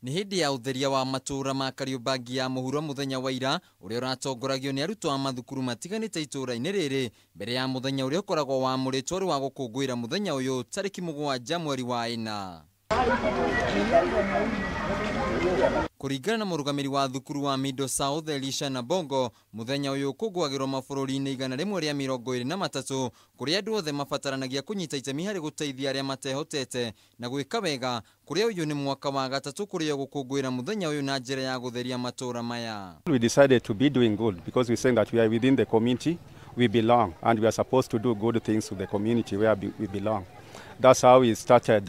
Nĩ hĩndĩ ya ũtheria wa matũũra ma Kariobangi ya mũhuro mũthenya wa ira ũrĩa ũratongoragio nĩ arutwo a mathukuru matiganĩte itũũra-inĩ rĩrĩ mbere ya mũthenya ũrĩa ũkoragwo wamũrĩtwo ũrĩ wa gũkũngũĩra mũthenya ũyũ tarĩki 7 mweri wa 4. Kũringana na mũrũgamĩri wa thukuru wa Middle South Elisha Nabongo, mũthenya ũyũ ũkũngũagĩrwo mabũrũri-inĩ 123 kũrĩa andũ othe mabataranagia kũnyita itemi harĩ gũteithia arĩa matehotete na gwĩka wega, kũrĩa ũyũ nĩ mwaka wa gatatũ kũrĩa gũkũngũĩra mũthenya ũyũ na njĩra ya gũtheria matũũra maya. We decided to be doing good because we saying that we are within the community, we belong, and we are supposed to do good things to the community where we belong. That's how we started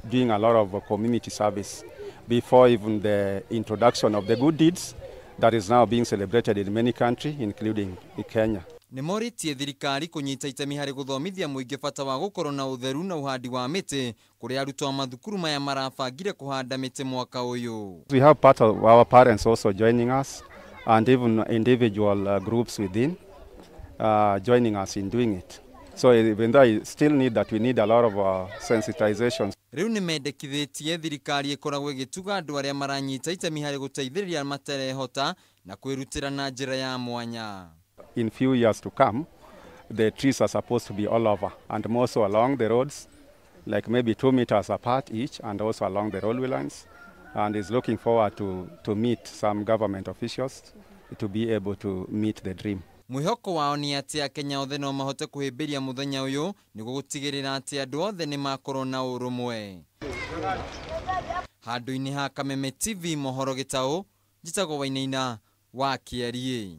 doing a lot of community service before even the introduction of the good deeds that is now being celebrated in many countries, including Kenya. Nĩ morĩtie thirikari kũnyita itemi harĩ gũthomithia mũingĩ bata wa gũkorwo na ũtheru na ũhandi wa mĩtĩ kũrĩa arutwo a mathukuru maya marabangire kũhanda mĩtĩ mwaka ũyũ. We have part of our parents also joining us and even individual groups within joining us in doing it. So even though I still need that, we need a lot of sensitization. Rĩu nĩ mendekithĩtie thirikari ĩkoragwo ĩgĩtuga andũ arĩa maranyita itemi harĩ gũteithĩrĩria materehota na kwĩrutĩra na njĩra ya mwanya. In few years to come, the trees are supposed to be all over and more so along the roads, like maybe 2 meters apart each, and also along the railway lines. And is looking forward to meet some government officials to be able to meet the dream. Mwĩhoko wao nĩ atĩ Akenya othe no mahote kũhĩmbĩria mũthenya ũyũ nĩguo gũtigĩrĩra atĩ andũ othe nĩ makorwo na ũrũmwe. Handũ-inĩ ha Kameme TV mohoro gĩtaũ, njĩtagwo Wainaina wa Kĩariĩ.